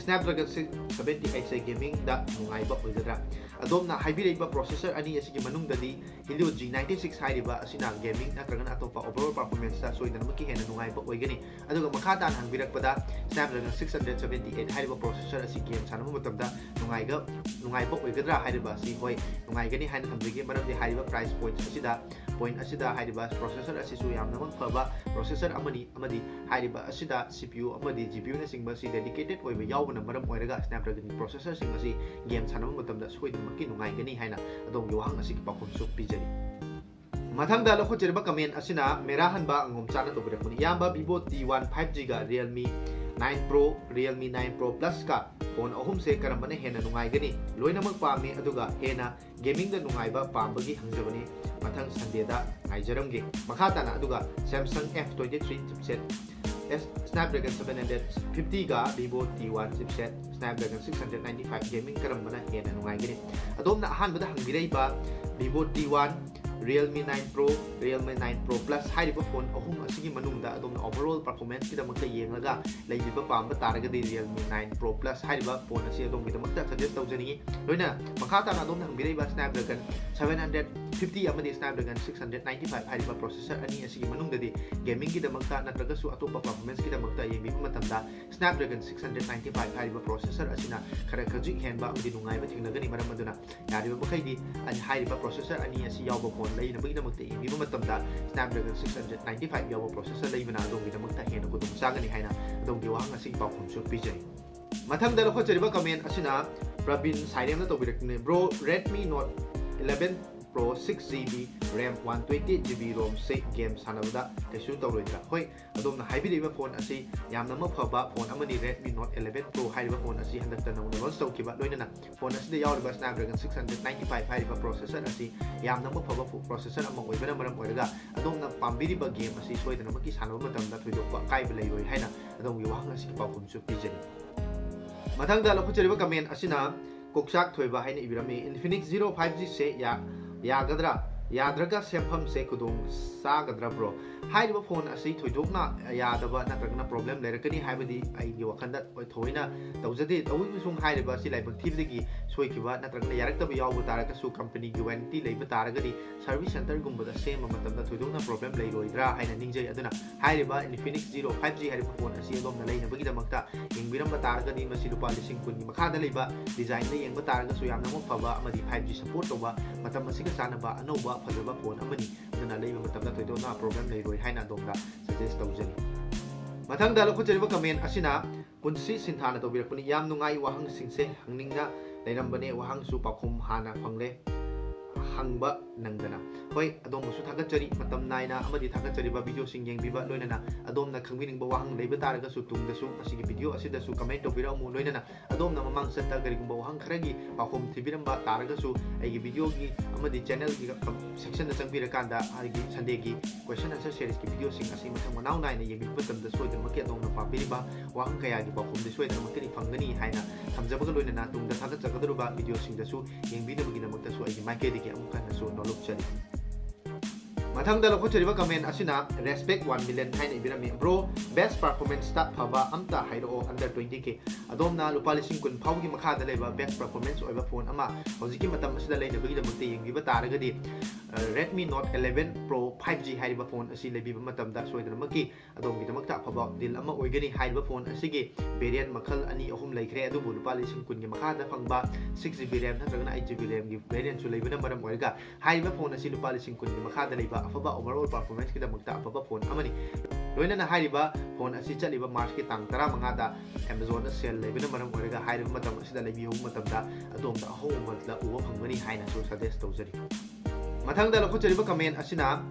Snapdragon six seventy eight ꯁꯦ ꯒꯦꯃꯤꯡꯗ ꯅꯨꯡꯉꯥꯏꯕ ꯑꯣꯏꯒꯗ꯭ꯔꯥ? ꯑꯗꯣꯝꯅ ꯍꯥꯏꯕꯤꯔꯛꯏꯕ ꯄ꯭ꯔꯣꯁꯦꯁꯔ ꯑꯅꯤ ꯑꯁꯤꯒꯤ ꯃꯅꯨꯡꯗꯗꯤ Helio G ninety six ꯍꯥꯏꯔꯤꯕ ꯑꯁꯤꯅ ꯒꯦꯃꯤꯡ ꯅꯠꯇ꯭ꯔꯒꯅ ꯑꯇꯣꯞꯄ overall performance ꯇ ꯁꯣꯏꯗꯅꯃꯛꯀꯤ ꯍꯦꯟꯅ ꯅꯨꯡꯉꯥꯏꯕ ꯑꯣꯏꯒꯅꯤ꯫ ꯑꯗꯨꯒ ꯃꯈꯥ ꯇꯥꯅ ꯍꯪꯕꯤꯔꯛꯄꯗ Snapdragon six hundred seventy eight ꯍꯥꯏꯔꯤꯕ ꯄ꯭ꯔꯣꯁꯦꯁꯔ ꯑꯁꯤ ꯒꯦꯝ ꯁꯥꯟꯅꯕ ꯃꯇꯝꯗ ꯅꯨꯡꯉꯥꯏꯒ ꯅꯨꯡꯉꯥꯏꯕ ꯑꯣꯏꯒꯗ꯭ꯔꯥ ꯍꯥꯏꯔꯤꯕ ꯑꯁꯤ ꯍꯣꯏ ꯅꯨꯡꯉꯥꯏꯒꯅꯤ ꯍꯥꯏꯅ ꯊꯝꯖꯒꯦ꯫ ꯃꯔꯝꯗꯤ ꯍꯥꯏꯔꯤꯕ ꯄ꯭ꯔꯥꯏꯁ ꯄꯣꯏꯟꯠ ꯑꯁꯤꯗ ꯄꯣꯏꯟꯠ ꯑꯁꯤꯗ ꯍꯥꯏꯔꯤꯕ ꯄ꯭ꯔꯣꯁꯦꯁꯔ ꯑꯁꯤꯁꯨ ꯌꯥꯝꯅꯃꯛ ꯐꯕ ꯄ꯭ꯔꯣꯁꯦꯁꯔ ꯑꯃꯅꯤ, ꯑꯃꯗꯤ ꯍꯥꯏꯔꯤꯕ ꯑꯁꯤꯗ C P U ꯑꯃꯗꯤ G P U ꯅꯆꯤꯡꯕ ꯑꯁꯤ dedicated ꯑꯣꯏꯕ ꯌꯥꯎꯕꯅ ꯃꯔꯝ ꯑꯣꯏꯔꯒ Snapdragon ꯒꯤ ꯄ꯭ꯔꯣꯁꯦꯁꯔꯁꯤꯡ ꯑꯁꯤ ꯒꯦꯝ ꯁꯥꯟꯅꯕ ꯃꯇꯝꯗ ꯁꯣꯏꯗꯅꯃꯛꯀꯤ ꯅꯨꯡꯉꯥꯏꯒꯅꯤ ꯍꯥꯏꯅ ꯑꯗꯣꯝꯒꯤ ꯋꯥꯍꯪ ꯑꯁꯤꯒꯤ ꯄꯥꯎꯈꯨꯝꯁꯨ ꯄꯤꯖꯔꯤ꯫ ꯃꯊꯪꯗ ꯂꯧꯈꯠꯆꯔꯤꯕ ꯀꯃꯦꯟ ꯑꯁꯤꯅ ꯃꯦꯔꯥ ꯍꯟꯕ ꯑꯉꯣꯝꯆꯥꯅ ꯇꯧꯕꯤꯔꯛꯄꯅꯤ꯫ ꯏꯌꯥꯝꯕ, Vivo T one five G ꯒ Realme nine Pro, Realme nine Pro Plus ꯀ ꯐꯣꯟ ꯑꯍꯨꯝꯁꯦ ꯀꯔꯝꯕꯅ ꯍꯦꯟꯅ ꯅꯨꯡꯉꯥꯏꯒꯅꯤ? ꯂꯣꯏꯅꯃꯛ ꯄꯥꯝꯃꯤ, ꯑꯗꯨꯒ ꯍꯦꯟꯅ ꯒꯦꯃꯤꯡꯗ ꯅꯨꯡꯉꯥꯏꯕ ꯄꯥꯝꯕꯒꯤ ꯍꯪꯖꯕꯅꯤ꯫ ꯃꯊꯪ ꯁꯟꯗꯦꯗ ꯉꯥꯏꯖꯔꯝꯒꯦ꯫ ꯃꯈꯥ ꯇꯥꯅ ꯑꯗꯨꯒ Samsung F twenty three chipset, S Snapdragon seven hundred fifty ꯒ Vivo T one chipset, Snapdragon six hundred ninety five gaming ꯀꯔꯝꯕꯅ ꯍꯦꯟꯅ ꯅꯨꯡꯉꯥꯏꯒꯅꯤ? ꯑꯗꯣꯝꯅ ꯑꯍꯥꯟꯕꯗ ꯍꯪꯕꯤꯔꯛꯏꯕ Vivo T one, Realme nine Pro, Realme nine Pro Plus ꯍꯥꯏꯔꯤꯕ ꯐꯣꯟ ꯑꯍꯨꯝ ꯑꯁꯤꯒꯤ ꯃꯅꯨꯡꯗ ꯑꯗꯣꯝꯅ overall performance ꯀꯤꯗꯃꯛꯇ ꯌꯦꯡꯂꯒ ꯂꯩꯕꯤꯕ ꯄꯥꯝꯕ ꯇꯥꯔꯒꯗꯤ Realme nine Pro Plus ꯍꯥꯏꯔꯤꯕ ꯐꯣꯟ ꯑꯁꯤ ꯑꯗꯣꯝꯒꯤꯗꯃꯛꯇ suggest ꯇꯧꯖꯅꯤꯡꯏ꯫ ꯂꯣꯏꯅ ꯃꯈꯥ ꯇꯥꯅ ꯑꯗꯣꯝꯅ ꯍꯪꯕꯤꯔꯛꯏꯕ Snapdragon seven hundred fifty ꯑꯃꯗꯤ Snapdragon six hundred ninety five ꯍꯥꯏꯔꯤꯕ ꯄ꯭ꯔꯣꯁꯦꯁꯔ ꯑꯅꯤ ꯑꯁꯤꯒꯤ ꯃꯅꯨꯡꯗꯗꯤ ꯒꯦꯃꯤꯡꯒꯤꯗꯃꯛꯇ ꯅꯠꯇ꯭ꯔꯒꯁꯨ ꯑꯇꯣꯞꯄ ꯄꯔꯐꯣꯔꯃꯦꯟꯁꯀꯤꯗꯃꯛꯇ ꯌꯦꯡꯕꯤꯕ ꯃꯇꯝꯗ Snapdragon six hundred ninety five ꯍꯥꯏꯔꯤꯕ ꯄ꯭ꯔꯣꯁꯦꯁꯔ ꯑꯁꯤꯅ ꯈꯔ ꯈꯖꯤꯛ ꯍꯦꯟꯕ ꯑꯃꯗꯤ ꯅꯨꯡꯉꯥꯏꯕ ꯊꯦꯡꯅꯒꯅꯤ꯫ ꯃꯔꯝ ꯑꯗꯨꯅ ꯌꯥꯔꯤꯕ ꯃꯈꯩꯗꯤ ꯑꯅꯤ ꯍꯥꯏꯔꯤꯕ ꯄ꯭ꯔꯣꯁꯦꯁꯔ ꯑꯅꯤ ꯑꯁꯤ ꯌꯥꯎꯕ ꯐꯣꯟ ꯂꯩꯅꯕꯒꯤꯗꯃꯛꯇ ꯌꯦꯡꯕꯤꯕ ꯃꯇꯝꯗ Snapdragon six hundred ninety five ꯌꯥꯎꯕ ꯄ꯭ꯔꯣꯁꯦꯁꯔ ꯂꯩꯕꯅ ꯑꯗꯣꯝꯒꯤꯗꯃꯛꯇ ꯍꯦꯟꯅ ꯈꯨꯗꯣꯡ ꯆꯥꯒꯅꯤ ꯍꯥꯏꯅ ꯑꯗꯣꯝꯒꯤ ꯋꯥꯍꯪ ꯑꯁꯤꯒꯤ ꯄꯥꯎꯈꯨꯝꯁꯨ ꯄꯤꯖꯔꯤ꯫ ꯃꯊꯪꯗ ꯂꯧꯈꯠꯆꯔꯤꯕ ꯀꯃꯦꯟ ꯑꯁꯤꯅ Praveen ꯁꯥꯏꯔꯦꯝꯅ ꯇꯧꯕꯤꯔꯛꯄꯅꯤ꯫ Bro, Redmi Note eleven Pro six G B RAM, one twenty G B ROM ꯁꯦ ꯒꯦꯝ ꯁꯥꯟꯅꯕꯗ ꯀꯩꯁꯨ ꯇꯧꯔꯣꯏꯗ꯭ꯔꯥ? ꯍꯣꯏ, ꯑꯗꯣꯝꯅ ꯍꯥꯏꯕꯤꯔꯤꯕ ꯐꯣꯟ ꯑꯁꯤ ꯌꯥꯝꯅꯃꯛ ꯐꯕ ꯐꯣꯟ ꯑꯃꯅꯤ꯫ Redmi Note eleven Pro ꯍꯥꯏꯔꯤꯕ ꯐꯣꯟ ꯑꯁꯤ ꯍꯟꯗꯛꯇ ꯅꯧꯅ ꯂꯣꯟꯆ ꯇꯧꯈꯤꯕ, ꯂꯣꯏꯅꯅ ꯐꯣꯟ ꯑꯁꯤꯗ ꯌꯥꯎꯔꯤꯕ Snapdragon six hundred ninety five ꯍꯥꯏꯔꯤꯕ ꯄ꯭ꯔꯣꯁꯦꯁꯔ ꯑꯁꯤ ꯌꯥꯝꯅꯃꯛ ꯐꯕ ꯐꯣ-, ꯄ꯭ꯔꯣꯁꯦꯁꯔ ꯑꯃ ꯑꯣꯏꯕꯅ ꯃꯔꯝ ꯑꯣꯏꯔꯒ ꯑꯗꯣꯝꯅ ꯄꯥꯝꯕꯤꯔꯤꯕ ꯒꯦꯝ ꯑꯁꯤ ꯁꯣꯏꯗꯅꯃꯛꯀꯤ ꯁꯥꯟꯅꯕ ꯃꯇꯝꯗ ꯊꯣꯏꯗꯣꯛꯄ ꯑꯀꯥꯏꯕ ꯂꯩꯔꯣꯏ ꯍꯥꯏꯅ ꯑꯗꯣꯝꯒꯤ ꯋꯥꯍꯪ ꯑꯁꯤꯒꯤ ꯄꯥꯎꯈꯨꯝꯁꯨ ꯄꯤꯖꯔꯤ꯫ ꯃꯊꯪꯗ ꯂꯧꯈꯠꯆꯔꯤꯕ ꯀꯃꯦꯟ ꯑꯁꯤꯅ ꯀꯣꯛꯆꯥꯛ ꯊꯣꯏꯕ ꯍꯥꯏꯅ ꯏꯕꯤꯔꯝꯃꯤ꯫ Infinix Zero five G ꯁꯦ ꯌꯥ-, ꯌꯥꯒꯗ꯭ꯔꯥ? ꯌꯥꯗ꯭ꯔꯒ ꯁꯦꯝꯐꯝꯁꯦ ꯈꯨꯗꯣꯡ ꯆꯥꯒꯗ꯭ꯔꯥ bro? ꯍꯥꯏꯔꯤꯕ phone ꯑꯁꯤ ꯊꯣꯏꯗꯣꯛꯅ ꯌꯥꯗꯕ ꯅꯠꯇ꯭ꯔꯒꯅ problem ꯂꯩꯔꯛꯀꯅꯤ ꯍꯥꯏꯕꯗꯤ ꯑꯩꯒꯤ ꯋꯥꯈꯜꯗ ꯊꯣꯏꯅ ꯇꯧꯖꯗꯦ꯫ ꯇꯧꯏꯒꯨꯝꯕꯁꯨꯡ ꯍꯥꯏꯔꯤꯕ ꯑꯁꯤ ꯂꯥꯏꯕꯛ ꯊꯤꯕꯗꯒꯤ ꯁꯣꯏꯈꯤꯕ ꯅꯠꯇ꯭ꯔꯒꯅ ꯌꯥꯔꯛꯇꯕ ꯌꯥꯎꯕ ꯇꯥꯔꯒꯁꯨ companyꯒꯤ warranty ꯂꯩꯕ ꯇꯥꯔꯒꯗꯤ service centreꯒꯨꯝꯕꯗ ꯁꯦꯝꯕ ꯃꯇꯝꯗ ꯊꯣꯏꯗꯣꯛꯅ problem ꯂꯩꯔꯣꯏꯗ꯭ꯔꯥ ꯍꯥꯏꯅ ꯅꯤꯡꯖꯩ꯫ ꯑꯗꯨꯅ ꯍꯥꯏꯔꯤꯕ Infinix Zero five G ꯍꯥꯏꯔꯤꯕ phone ꯑꯁꯤ ꯑꯗꯣꯝꯅ ꯂꯩꯅꯕꯒꯤꯗꯃꯛꯇ ꯌꯦꯡꯕꯤꯔꯝꯕ ꯇꯥꯔꯒꯗꯤ ꯃꯁꯤ ꯂꯨꯄꯥ ꯂꯤꯁꯤꯡ ꯀꯨꯟꯒꯤ ꯃꯈꯥꯗ ꯂꯩꯕ designꯗ ꯌꯦꯡꯕ ꯇꯥꯔꯒꯁꯨ ꯌꯥꯝꯅꯃꯛ ꯐꯕ ꯑꯃꯗꯤ five G support ꯇꯧꯕ ꯃꯇꯝ ꯑꯁꯤꯒ ꯆꯥꯟꯅꯕ ꯑꯅꯧꯕ ꯐꯖꯕ phone ꯑꯃꯅꯤ꯫ ꯑꯗꯨꯅ ꯂꯩꯕ ꯃꯇꯝꯗ ꯊꯣꯏꯗꯣꯛꯅ problem ꯂꯩꯔꯣꯏ ꯍꯥꯏꯅ ꯑꯗꯣꯝꯗ suggest ꯇꯧꯖꯔꯤ꯫ ꯃꯊꯪꯗ ꯂꯧꯈꯠꯆꯔꯤꯕ comment ꯑꯁꯤꯅ ꯄꯨꯟꯁꯤ ꯁꯤꯟꯊꯥꯅ ꯇꯧꯕꯤꯔꯛꯄꯅꯤ꯫ ꯌꯥꯝ ꯅꯨꯡꯉꯥꯏ ꯋꯥꯍꯪꯁꯤꯡꯁꯦ ꯍꯪꯅꯤꯡꯅ ꯂꯩꯔꯝꯕꯅꯦ, ꯋꯥꯍꯪꯁꯨ ꯄꯥꯎꯈꯨꯝ ꯍꯥꯟꯅ ꯐꯪꯂꯦ ꯍꯪꯕ ꯅꯪꯗꯅ꯫ ꯍꯣꯏ, ꯑꯗꯣꯝꯕꯨꯁꯨ ꯊꯥꯒꯠꯆꯔꯤ꯫ ꯃꯇꯝ ꯅꯥꯏꯅ ꯑꯃꯗꯤ ꯊꯥꯒꯠꯆꯔꯤꯕ videoꯁꯤꯡ ꯌꯦꯡꯕꯤꯕ ꯂꯣꯏꯅꯅ ꯑꯗꯣꯝꯅ ꯈꯪꯕꯤꯅꯤꯡꯕ ꯋꯥꯍꯪ ꯂꯩꯕ ꯇꯥꯔꯒꯁꯨ ꯇꯨꯡꯗꯁꯨ ꯑꯁꯤꯒꯤ video ꯑꯁꯤꯗꯁꯨ comment ꯇꯧꯕꯤꯔꯛꯎ꯫ ꯂꯣꯏꯅꯅ ꯑꯗꯣꯝꯅ ꯃꯃꯥꯡ ꯆꯠꯇ ꯀꯔꯤꯒꯨꯝꯕ ꯋꯥꯍꯪ ꯈꯔꯒꯤ ꯄꯥꯎꯈꯨꯝ ꯊꯤꯕꯤꯔꯝꯕ ꯇꯥꯔꯒꯁꯨ ꯑꯩꯒꯤ videoꯒꯤ ꯑꯃꯗꯤ channelꯒꯤ sectionꯗ ꯆꯪꯕꯤꯔꯀꯥꯟꯗ ꯑꯩꯒꯤ Sundayꯒꯤ question answer seriesꯀꯤ videoꯁꯤꯡ ꯑꯁꯤ ꯃꯊꯪ ꯃꯅꯥꯎ ꯅꯥꯏꯅ ꯌꯦꯡꯕꯤꯕ ꯃꯇꯝꯗ ꯁꯣꯏꯗꯅꯃꯛꯀꯤ ꯑꯗꯣꯝꯅ ꯄꯥꯝꯕꯤꯔꯤꯕ ꯋꯥꯍꯪ ꯀꯌꯥꯒꯤ ꯄꯥꯎꯈꯨꯝꯗꯤ ꯁꯣꯏꯗꯅꯃꯛꯀꯤꯗꯤ ꯐꯪꯒꯅꯤ ꯍꯥꯏꯅ ꯊꯝꯖꯕꯒ ꯂꯣꯏꯅꯅ ꯇꯨꯡꯗ ꯊꯥꯒꯠꯆꯒꯗꯧꯔꯤꯕ videoꯁꯤꯡꯗꯁꯨ ꯌꯦꯡꯕꯤꯅꯕꯒꯤꯗꯃꯛꯇꯁꯨ ꯑꯩꯒꯤ ꯃꯥꯏꯀꯩꯗꯒꯤ ꯑꯃꯨꯛ ꯍꯟꯅꯁꯨ ꯅꯣꯂꯨꯛꯆꯔꯤ꯫ ꯃꯊꯪꯗ ꯂꯧꯈꯠꯆꯔꯤꯕ comment ꯑꯁꯤꯅ Respect One Million ꯍꯥꯏꯅ ꯏꯕꯤꯔꯝꯃꯤ꯫ Bro, best performanceꯇ ꯐꯕ ꯑꯝꯇ ꯍꯥꯏꯔꯛꯑꯣ under twenty K꯫ ꯑꯗꯣꯝꯅ ꯂꯨꯄꯥ ꯂꯤꯁꯤꯡ ꯀꯨꯟ ꯐꯥꯎꯕꯒꯤ ꯃꯈꯥꯗ ꯂꯩꯕ best performance ꯑꯣꯏꯕ phone ꯑꯃ ꯍꯧꯖꯤꯛꯀꯤ ꯃꯇꯝ ꯑꯁꯤꯗ ꯂꯩꯅꯕꯒꯤꯗꯃꯛꯇ ꯌꯦꯡꯕꯤꯕ ꯇꯥꯔꯒꯗꯤ, ꯑ, Redmi Note eleven Pro five G ꯍꯥꯏꯔꯤꯕ phone ꯑꯁꯤ ꯂꯩꯕꯤꯕ ꯃꯇꯝꯗ ꯁꯣꯏꯗꯅꯃꯛꯀꯤ ꯑꯗꯣꯝꯒꯤꯗꯃꯛꯇ ꯑꯐꯕ deal ꯑꯃ ꯑꯣꯏꯒꯅꯤ꯫ ꯍꯥꯏꯔꯤꯕ phone ꯑꯁꯤꯒꯤ variant ꯃꯈꯜ ꯑꯅꯤ ꯑꯍꯨꯝ ꯂꯩꯈ꯭ꯔꯦ, ꯑꯗꯨꯕꯨ ꯂꯨꯄꯥ ꯂꯤꯁꯤꯡ ꯀꯨꯟꯒꯤ ꯃꯈꯥꯗ ꯐꯪꯕ six GB RAM ꯅꯠꯇ꯭ꯔꯒꯅ eight GB RAMꯒꯤ variantꯁꯨ ꯂꯩꯕꯅ ꯃꯔꯝ ꯑꯣꯏꯔꯒ ꯍꯥꯏꯔꯤꯕ phone ꯑꯁꯤ ꯂꯨꯄꯥ ꯂꯤꯁꯤꯡ ꯀꯨꯟꯒꯤ ꯃꯈꯥꯗ ꯂꯩꯕ ꯑꯐꯕ overall performanceꯀꯤꯗꯃꯛꯇ ꯑꯐꯕ phone ꯑꯃꯅꯤ꯫ ꯂꯣꯏꯅꯅ ꯍꯥꯏꯔꯤꯕ phone ꯑꯁꯤ ꯆꯠꯂꯤꯕ Marchꯀꯤ ꯇꯥꯡ ꯇꯔꯥꯃꯉꯥꯗ Amazonꯗ sale ꯂꯩꯕꯅ ꯃꯔꯝ ꯑꯣꯏꯔꯒ ꯍꯥꯏꯔꯤꯕ ꯃꯇꯝ ꯑꯁꯤꯗ ꯂꯩꯕꯤꯍꯧꯕ ꯃꯇꯝꯗ ꯑꯗꯣꯝꯗ ꯑꯍꯣꯡꯕ ꯃꯃꯜꯗ ꯎꯕ ꯐꯪꯒꯅꯤ ꯍꯥꯏꯅꯁꯨ suggest ꯇꯧꯖꯔꯤ꯫ ꯃꯊꯪꯗ ꯂꯧꯈꯠꯆꯔꯤꯕ comment ꯑꯁꯤꯅ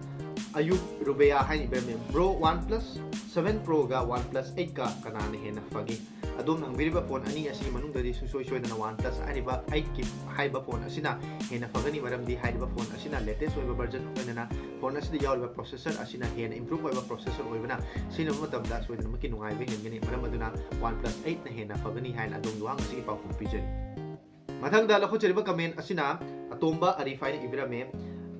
ꯑꯌꯨꯕ ꯔꯨꯕꯦꯌꯥ ꯍꯥꯏꯅ ꯏꯕꯤꯔꯝꯃꯤ꯫ Bro, OnePlus seven Proꯒ OnePlus eightꯀ ꯀꯅꯥꯅ ꯍꯦꯟꯅ ꯐꯒꯦ? ꯑꯗꯣꯝꯅ ꯍꯪꯕꯤꯔꯤꯕ phone ꯑꯅꯤ ꯑꯁꯤꯒꯤ ꯃꯅꯨꯡꯗꯗꯤ ꯁꯨꯡꯁꯣꯏ ꯁꯣꯏꯗꯅ OnePlus ꯍꯥꯏꯔꯤꯕ eightꯀꯤ ꯍꯥꯏꯔꯤꯕ phone ꯑꯁꯤꯅ ꯍꯦꯟꯅ ꯐꯒꯅꯤ, ꯃꯔꯝꯗꯤ ꯍꯥꯏꯔꯤꯕ phone ꯑꯁꯤꯅ latest ꯑꯣꯏꯕ version, ꯂꯣꯏꯅꯅ phone ꯑꯁꯤꯗ ꯌꯥꯎꯔꯤꯕ processor ꯑꯁꯤꯅ ꯍꯦꯟꯅ improve ꯑꯣꯏꯕ processor ꯑꯣꯏꯕꯅ ꯁꯤꯖꯤꯟꯅꯕ ꯃꯇꯝꯗ ꯁꯣꯏꯗꯅꯃꯛꯀꯤ ꯅꯨꯡꯉꯥꯏꯕ ꯍꯦꯟꯒꯅꯤ꯫ ꯃꯔꯝ ꯑꯗꯨꯅ OnePlus eightꯅ ꯍꯦꯟꯅ ꯐꯒꯅꯤ ꯍꯥꯏꯅ ꯑꯗꯣꯝꯒꯤ ꯋꯥꯍꯪ ꯑꯁꯤꯒꯤ ꯄꯥꯎꯈꯨꯝ ꯄꯤꯖꯔꯤ꯫ ꯃꯊꯪꯗ ꯂꯧꯈꯠꯆꯔꯤꯕ comment ꯑꯁꯤꯅ ꯑꯇꯣꯝꯕ ꯑꯔꯤꯐ ꯍꯥꯏꯅ ꯏꯕꯤꯔꯝꯃꯤ꯫